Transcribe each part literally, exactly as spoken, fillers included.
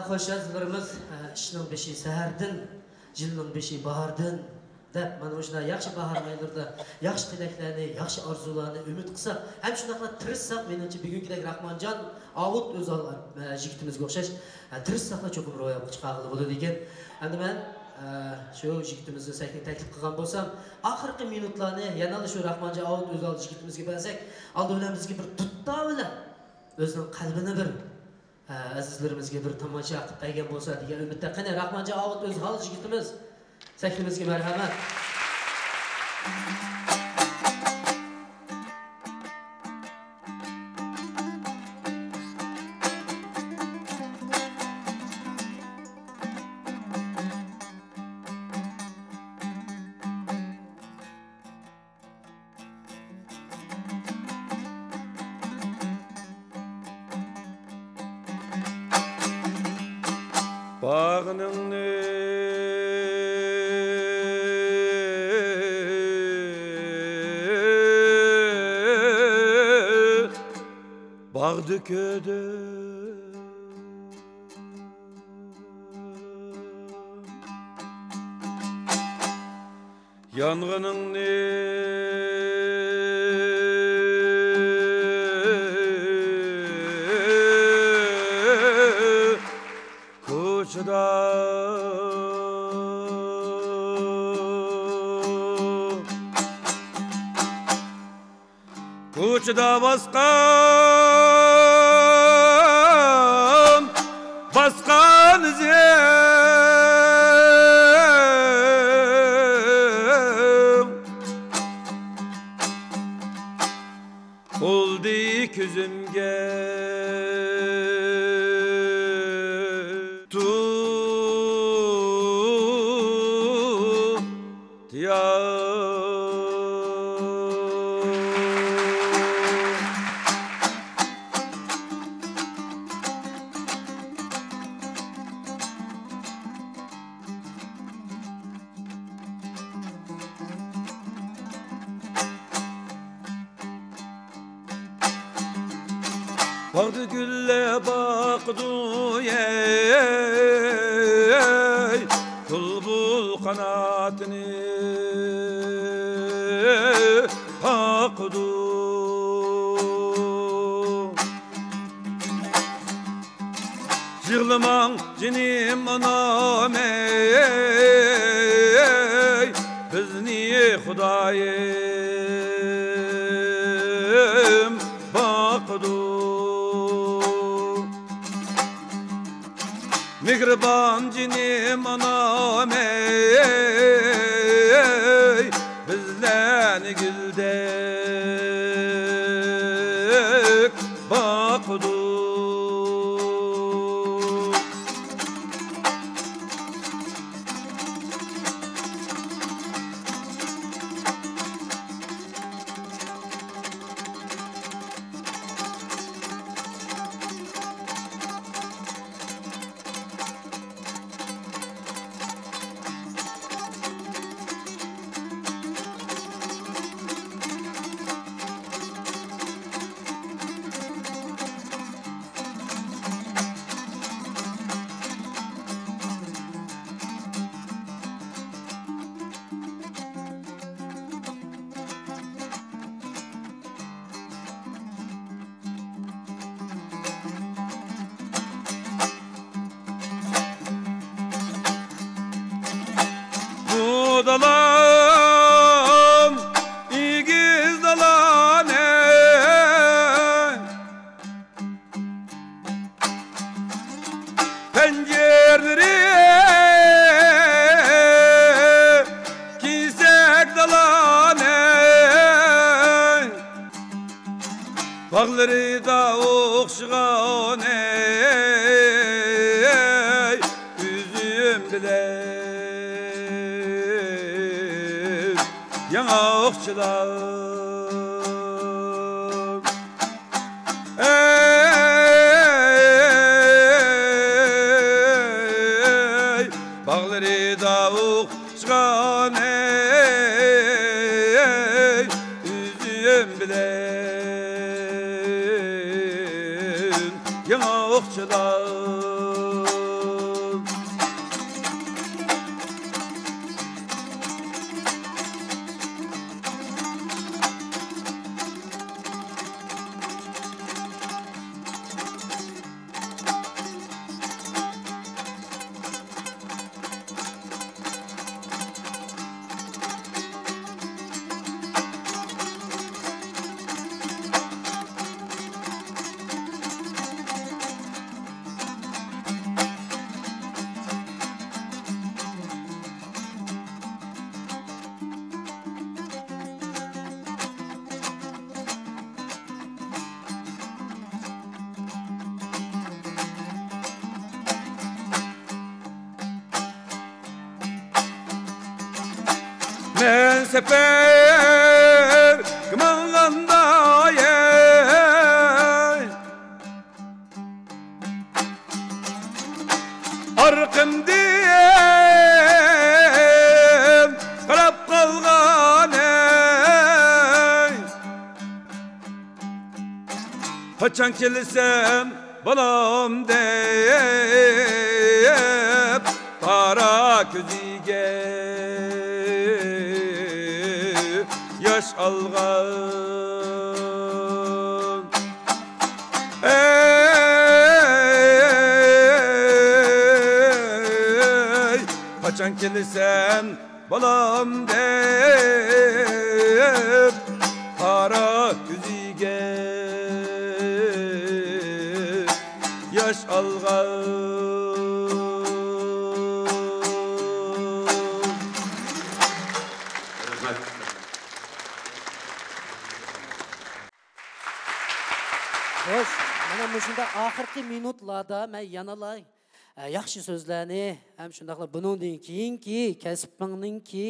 خوش يازلىرىمىز، ئىشنىڭ بېشى سەھەردىن، يىلنىڭ بېشى باھاردىن دەپ، مانا مۇشۇنداق ياخشى باھار ئايلىرىدا ياخشى تىلەكلەرنى، ياخشى ئارزۇلارنى ئۈمىد قىلساق، ھەم شۇنداقلا تىرىشساق، مېنىڭچە بۈگۈنكىدەك راخمانجان ئاۋۇت ئۆزھال، ئە، يىگىتىمىزگە ئوخشاش، ئە، تىرىشساقلا چوقۇم روياپقا چىقارغىلى بولىدىكەن. ئەمدى مەن، ئە، شۇ يىگىتىمىزنى سەھنىگە تەكلىپ قىلغان بولسام، ئاخىرقى مىنۇتلارنى يەنىلا شۇ راخمانجان ئاۋۇت ئۆزھال يىگىتىمىزگە بەرسەك، ئالدى بىلەن بىزگە بىر دۇتتا بىلەن ئۆزىنىڭ قەلبىنى بىر ئە، ئەزىزلىرىمىزگە بىر تاماشا قىلىپ بەرگەن بولسا دېگەن ئۈمىدتە. قېنى، راخمانجان ئاۋۇت ئۆزھال يىگىتىمىز سەھنىمىزگە مەرھەمەت. باغنىڭنى باغدا كۆردۈم. يانغىنىڭنى كوچىدا، كوچىدا باسقان، باسقان ئىزىڭ بولدى كۆزۈمگە تۇتىيا. باغدا گۈللەر باقىدۇ، ئەي، بۇلبۇل قاناتىنى قاقىدۇ. يىغلىماڭ جېنىم ئانام ئەي، بىزنى خۇدايىم باقىدۇ. مېھرىبان جېنىم ئانام ئەي، بىزلەرنى گۈلدەك باقىدۇ. بۇ دالام ئېگىز دالام ئەي، پەنجىرلىرى كېسەك دالام ئەي، باغلىرىدا ئوخشىغان ئەي، ئۈزۈم بىلەن ياڭاقچىلار. ئەي، باغلىرىدا ئوخشىغان ئەي، ئۈزۈم بىلەن ياڭاقچىلار. سەپەرگە ماڭغاندا، ئەي، ئارقامدىن قاراپ قالغان، ئەي، قاچان كېلىسەن بالام دەپ، قارا كۆزىگە ياش ئالغان. ئەي، قاچان كېلىسەن بالام دەپ، قارا كۆزىگە ياش ئالغان. رەھمەت. خوش، مانا مۇشۇنداق ئاخىرقى مىنۇتلاردا مەن يەنىلا ئە، ياخشى سۆزلەرنى ھەم شۇنداقلا بۇنىڭدىن كېيىنكى كەسپىڭنىڭكى،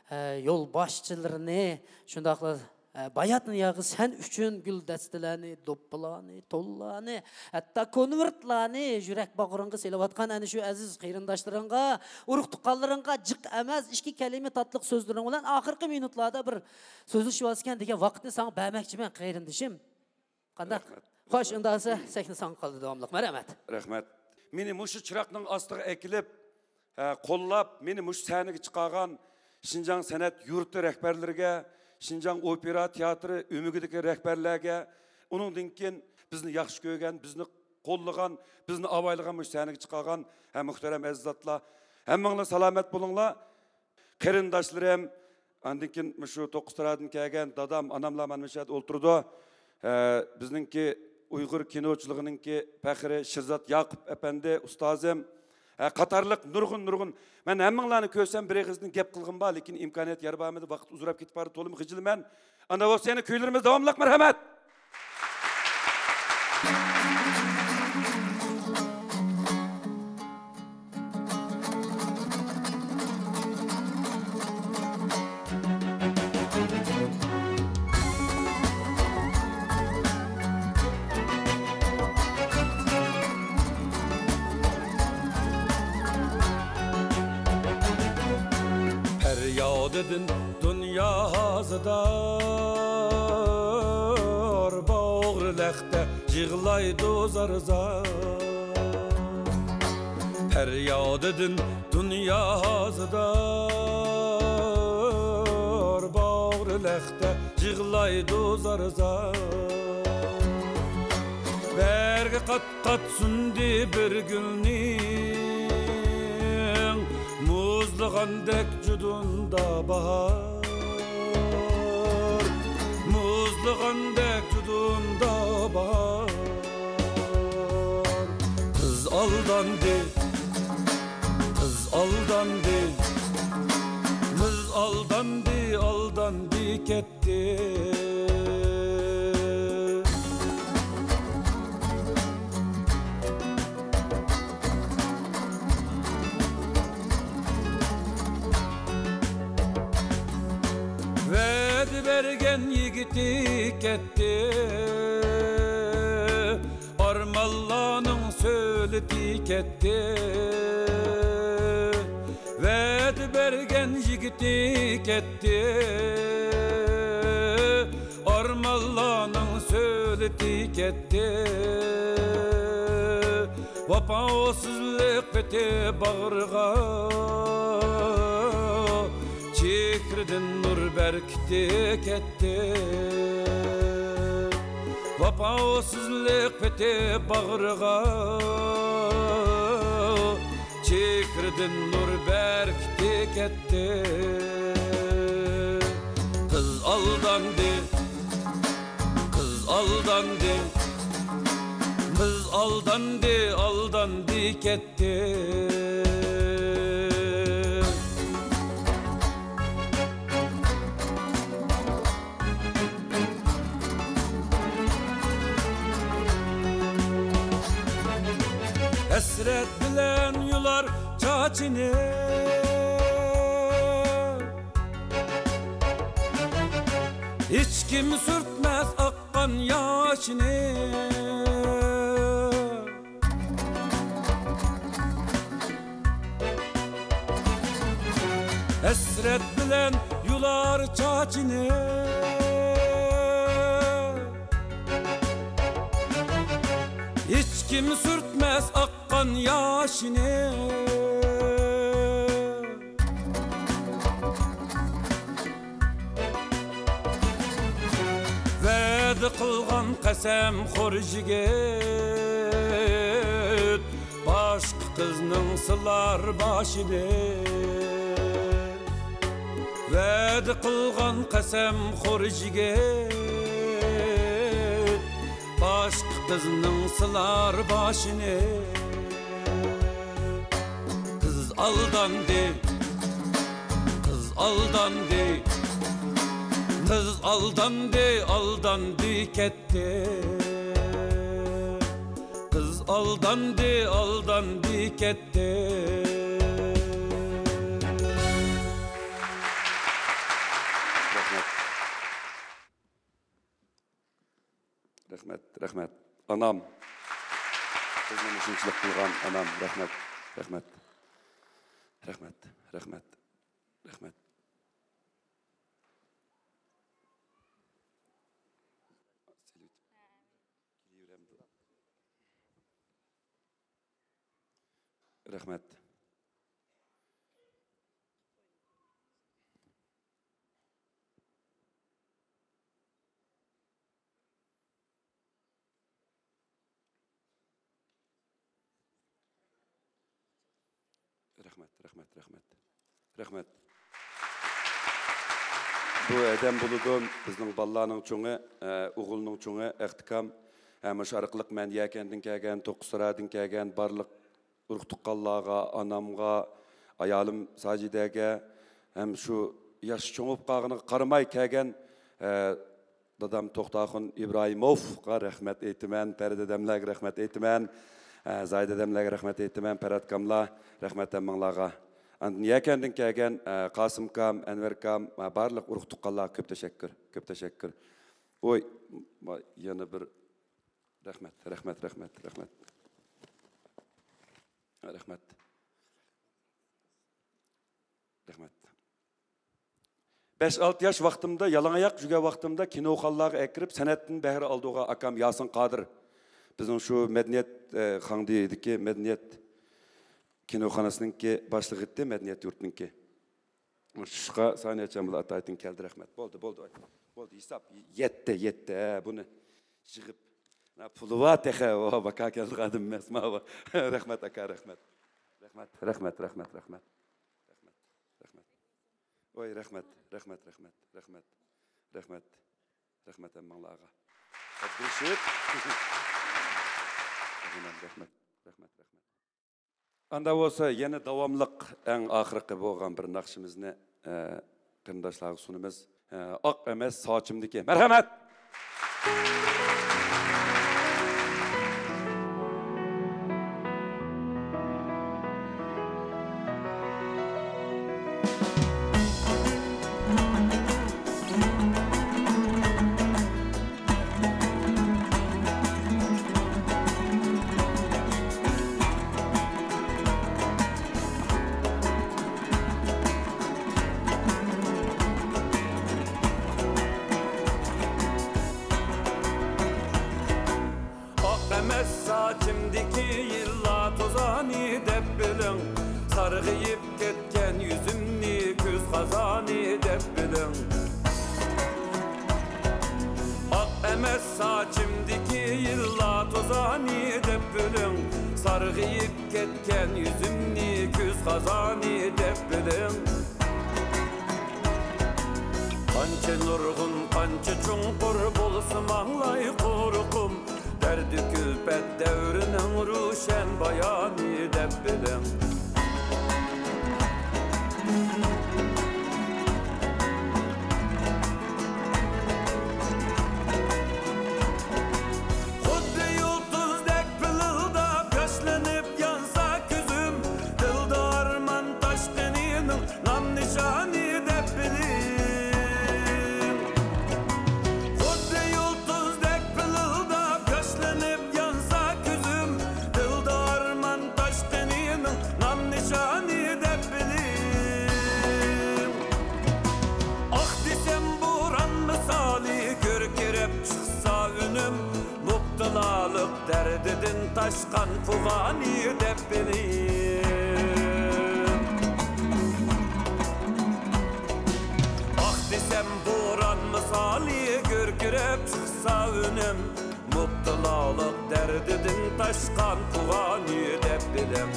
ئە، يولباشچىلىرىنى، شۇنداقلا، ئە، باياتىن ياغى سەن ئۈچۈن گۈل دەستىلەرنى، دوپپىلارنى، تونلارنى، ھەتتا كونۋېرتلارنى يۈرەك باغرىڭغا سېلىۋاتقان ئەنە شۇ ئەزىز قېرىنداشلىرىڭغا، ئۇرۇق-تۇغقانلىرىڭغا جىق ئەمەس، ئىككى كەلىمە تاتلىق سۆزلىرىڭ بىلەن ئاخىرقى مىنۇتلاردا بىر سۆزلىشىۋالسىكەن دېگەن ۋاقىتنى ساڭا بەرمەكچىمەن، قېرىندىشىم. قانداق؟ رەھمەت. خوش، رەھمەت. ئۇنداقسا سەھنە ساڭا قالدى داۋاملىق. مەرھەمەت. رەھمەت. مېنى مۇشۇ چىراغنىڭ ئاستىغا ئەكېلىپ، ھە، قوللاپ، مېنى مۇشۇ سەھنىگە چىقارغان شىنجاڭ سەنئەت يۇرتى رەھبەرلىرىگە، شىنجاڭ ئوپېرا تىياتىرى ئۆمىكىدىكى رەھبەرلەرگە، ئۇنىڭدىن كېيىن بىزنى ياخشى كۆرگەن، بىزنى قوللىغان، بىزنى ئاۋايلىغان، مۇشۇ سەھنىگە چىقارغان، ھە، مۇھتەرەم ئەزىز زاتلار، ھەممىڭلار سالامەت بولۇڭلار. قېرىنداشلىرىم، ئاندىن كېيىن مۇشۇ توققۇز تارادىن كەلگەن دادام، ئاناملار مانا مۇشۇ يەردە ئولتۇرىدۇ. ھە، بىزنىڭكى ئۇيغۇر كىنوچىلىقىنىڭكى پەخرى شىرزات ياقۇپ ئەپەندى، ئۇستازىم. ھە، قاتارلىق نۇرغۇن، نۇرغۇن. مەن ھەممىڭلارنى كۆرسەم بىر ئېغىزدىن گەپ قىلغۇم بار، لېكىن ئىمكانىيەت يار بەرمىدى، ۋاقىت ئۇزىراپ كېتىپ بارىدۇ، تولىمۇ خىجىلمەن. ئانداق بولسا يەنە كۈيلىرىمىز داۋاملىق، مەرھەمەت. پەريادىدىن دۇنيا ھازىدار، باغرى لەختە يىغلايدۇ زار-زار. پەريادىدىن دۇنيا ھازىدار، باغرى لەختە يىغلايدۇ زار-زار. بەرگى قات-قات سۇندى بىر گۈلنىڭ، مۇزلىغاندەك جۇدۇندا باھار، مۇزلىغاندەك جۇدۇندا باھار. قىز ئالداندى، قىز ئالداندى، قىز ئالداندى، ئالداندى كەتتى. ۋەدە بەرگەن يىگىتى كەتتى، ئارمانلارنىڭ سۆلىتى كەتتى. ۋەدە بەرگەن يىگىتى كەتتى، ئارمانلارنىڭ سۆلىتى كەتتى. ۋاپاسىزلىق پېتى باغرىغا، چېھرىدىن نۇر بەركىتى كەتتى. ۋاپاسىزلىق پېتى باغرىغا، چېھرىدىن نۇر بەركىتى كەتتى. قىز ئالداندى، قىز ئالداندى، قىز ئالداندى، ئالداندى كەتتى. ھەسرەت بىلەن يۇلار چاچىنى، ھېچكىم سۈرتمەس ئاققان ياشىنى. ھەسرەت بىلەن يۇلار چاچىنى. ھېچكىم سۈرتمەس ئاققان ياشىنى. ۋەدە قىلغان قەسەمخور يىگىت باشقا قىزنىڭ سىلار باشىنى. ۋەدە قىلغان قەسەمخور يىگىت باشقا قىزنىڭ سىلار باشىنى. قىز ئالداندى، قىز ئالداندى، قىز ئالداندى، ئالداندى كەتتى. قىز ئالداندى، ئالداندى كەتتى. رەھمەت. رەھمەت، رەھمەت. ئانام. بىزنى مۇشۇنچىلىك قىلغان ئانام. رەھمەت، رەھمەت. رەھمەت، رەھمەت، رەھمەت. رەھمەت. رەھمەت، رەھمەت، رەھمەت. رەھمەت. بۇ ھەدەم بولىدۇ، بىزنىڭ بالىلارنىڭ چوڭى، ئە، ئوغۇلنىڭ چوڭى ئەختىكام. ھە، مۇشۇ ئارقىلىق مەن يەكەندىن كەلگەن، توققۇزسارادىن كەلگەن بارلىق ئۇرۇق-تۇغقانلارغا، ئانامغا، ئايالىم ساجىدەگە ھەم شۇ ياش چوڭىيىپ قالغىنىغا قارىماي كەلگەن، ئە، دادام توختاخۇن ئىبراھىموۋغا رەھمەت ئېيتىمەن، پەرى داداملارغا رەھمەت ئېيتىمەن، ئە، زاھىدە داداملارغا رەھمەت ئېيتىمەن، پەرھاتكاملار، رەھمەت ھەممىڭلارغا. ئاندىن يەكەندىن كەلگەن، ئە، قاسىمكام، ئەنۋەركام، ئە، بارلىق ئۇرۇق-تۇغقانلارغا كۆپ تەشەككۈر، كۆپ تەشەككۈر. ۋوي، يەنە بىر رەھمەت، رەھمەت، رەھمەت، رەھمەت. رەھمەت. رەھمەت. بەش-ئالتە ياش ۋاقتىمدا، يالاڭ ئاياق يۈرگەن ۋاقتىمدا كىنوخانىلارغا ئەكىرىپ، سەنئەتتىن بەھرە ئالىدىغان ئاكام ياسىن قادىر. بىزنىڭ شۇ مەدەنىيەت، ئە، خاڭدىدىكى مەدەنىيەت كىنوخانىسىنىڭكى باشلىقى ئىدى، مەدەنىيەت يۇرتىنىڭكى. شۇشقا سانىيەچان بىلەن ئاتايتىن كەلدى، رەھمەت. بولدى، بولدى، بولدى، ھېساب. يەتتە، يەتتە، ھە، بۇنى يىغىپ. ھە، پۇلى بار تېخى، ۋا، باكا كەلدى ئادەم ئەمەس، ماۋۇ. رەھمەت، ئاكا، رەھمەت. رەھمەت، رەھمەت، رەھمەت، رەھمەت، رەھمەت. رەھمەت، رەھمەت. ۋاي، رەھمەت، رەھمەت، رەھمەت، رەھمەت. رەھمەت. رەھمەت ھەممىڭلارغا. ئابدۇرېشىت. رەھمەت، رەھمەت، رەھمەت. ئاندا بولسا يەنە داۋاملىق ئەڭ ئاخىرقى بولغان بىر ناخشىمىزنى، ئە، قېرىنداشلارغا سۇنىمىز. ئە، ئاق ئەمەس ساچىمدىكى. مەرھەمەت! ئاق ئەمەس ساچىمدىكى يىللار توزانى دەپ بىلىڭ، سارغىيىپ كەتكەن يۈزۈمنى كۈز خازانى دەپ بىلىڭ. ئاق ئەمەس ساچىمدىكى يىللار توزانى دەپ بىلىڭ، سارغىيىپ كەتكەن يۈزۈمنى كۈز خازانى دەپ بىلىڭ. قانچە نۇرغۇن، قانچە چوڭقۇر بولسا ماڭلاي قورۇقۇم، دەردى كۈلپەت دەۋرىنىڭ روشەن بايانى دەپ بىلىڭ. خۇددى يۇلتۇزدەك پىلىلداپ ياشلىنىپ يانسا كۆزۈم، دىلدا ئارمان تاشقىنىنىڭ نام نىشانى دەپ بىلىڭ. تاشقان پۇغانى دەپ بىلىڭ. ئاق دېسەم بوران مىسالى گۈركىرەپ چىقسا ئۈنۈم، مۇپتىلالىق دەردىدىن تاشقان پۇغانى دەپ بىلىڭ.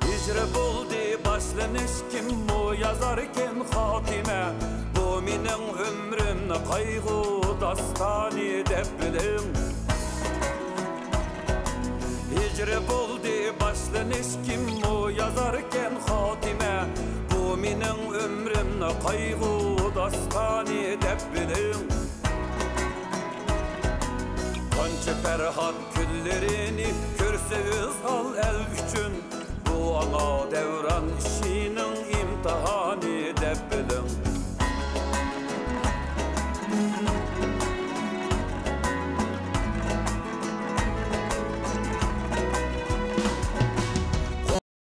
ھىجرا بولدى باشلىنىش، كىممۇ يازاركەن خاتىمە؟ بۇ مېنىڭ ئۆمرۈمنى قايغۇ داستانى دەپ بىلىڭ. ھىجرا بولدى باشلىنىش، كىممۇ يازاركەن خاتىمە؟ بۇ مېنىڭ ئۆمرۈمنى قايغۇ داستانى دەپ بىلىڭ. قانچە پەرھات كۈنلىرىنى كۆرسە ئۆز ھال ئەل ئۈچۈن، بۇ ئاڭا دەۋران ئىشىنىڭ ئىمتىھانى دەپ بىلىڭ.